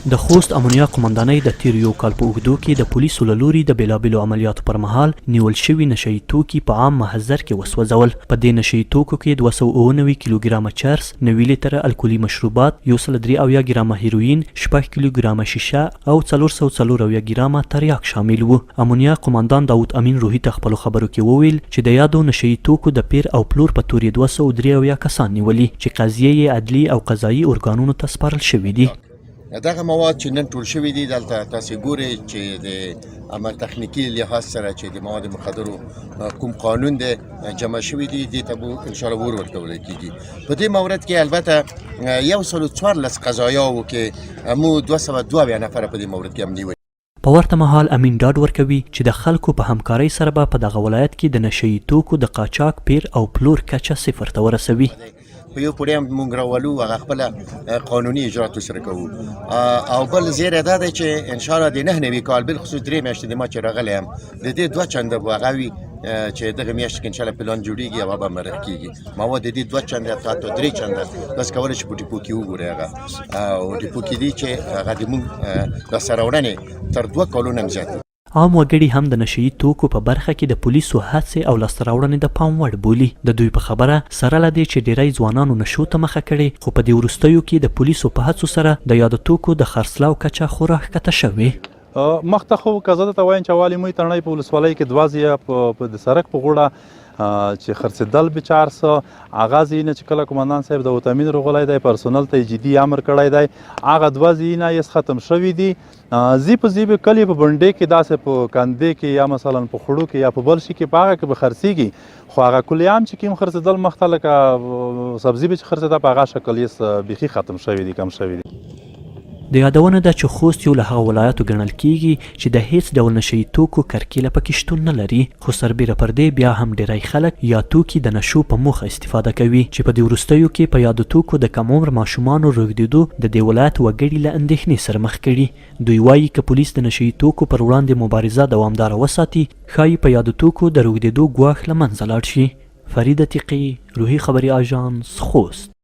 د خوست امنیه قومندانۍ د تېر یو کال په اوږدو کې د پولیسو له لوري د بېلابېلو عملیاتو پر مهال نیول شوي نشه یي توکي په عام محضر کې وسوځول. په دې نشه یي توکو کې 297 کیلو ګرامه چرس، 90 لیتره الکولي مشروبات، 173 ګرامه هیرویین، شپږ کیلو ګرامه شیشه او 474 ګرامه تریاک شامل وو. امنیه قوماندان داود امین روهي ته خپلو خبرو کې وویل چې د یادو نشه یي توکو د پېر او پلور په تور یې 273 کسان نیولي چې قضیې یې عدلي او قضايي ارګانونو ته سپارل شوې دي. دغه مواد چې نن ټول شوي دي، دلته تاسو ګورئ چې د امر تخنیکی لحاظ سره چې د مواد مخدرو کوم قانون دی، جمع شوي دي. دې ته به ان شاء الله ور ورکول کیږي. په دې مورد کې البته 114 قضایاو کې مو 272 نفره په دې مورد کې هم نیولي. په ورته مهال امین ډاډ ورکوي چې د خلکو په همکارۍ سره به په دغه ولایت کې د نشه یي توکو د قاچاق، پېر او پلور کچه صفر ته ورسوي. په یو پورې هم مونږ راولو، هغه خپل قانوني اجرات سره کوو. او بل زیره دا دی چې ان شاء الله د 99 کال، بل خصوص درې میاشتې د ما چې راغلی یم، د دې دوه چنده به هغه وي چې دغه میاشت کې ان شاء الله پلان جوړیږي او به مرخ کیږي مواد. د دې دوه چنده تا ته درې چنده بس کولای شي په ډیپو کې وګوري هغه، او ډیپو کې دي چې هغه د مونږ د سره تر 2 کالونو هم زیات. عام وګړي هم د نشه یي توکو په برخه کې د پولیسو هڅې او لاسته راوړنې د پام وړ بولي. د دوی په خبره، سره له دې چې ډیری ځوانانو نشو ته مخه کړې، خو په دې وروستیو کې د پولیسو په هڅو سره د یادو توکو د خرڅلاو کچه خورا ښکته شوې. مخته خو که زه درته وایم چې والي موی تڼۍ په ولسوالۍ کې دوه ځایه په د سرک په غوړه چې خرڅېدل به چارسه، هغه ځایونه چې کله قومندان صاحب د وتامین روغلی دی، پرسونل ته جدي امر کړی دی، هغه دوه ځایونه یې ختم شوي دي. زی په زی به کلی په بنډې کې، داسې په کندې کې یا مثلا په خړو کې یا په بل شي کې، په هغه کې به خرڅېږي، خو هغه کلیام چې کوم خرڅېدل مخته، لکه سبزي به چې خرڅېده، په هغه شکل یې بیخي ختم شوي دي، کم شوي دي. د یادونه ده چې خوست یو له هغو ولایاتو ګڼل کیږي چې د هیڅ ډول نشه یي توکو کرکیله پکې شتون نه لري، خو سربیره پر دې بیا هم ډیری خلک یاد توکي د نشو په موخه استفاده کوي چې په دې وروستیو کې په یادو توکو د کم عمر ماشومانو روږدېدو د دې ولایت وګړي له اندېښنې سره مخ کړي. دوی وايي، که پولیس د نشه یي توکو پر وړاندې مبارزه دوامداره وساتي، ښايي په یادو توکو د روږدېدو ګواښ له منځه لاړ شي. فرید عتیقي، روهي خبري آژانس، خوست.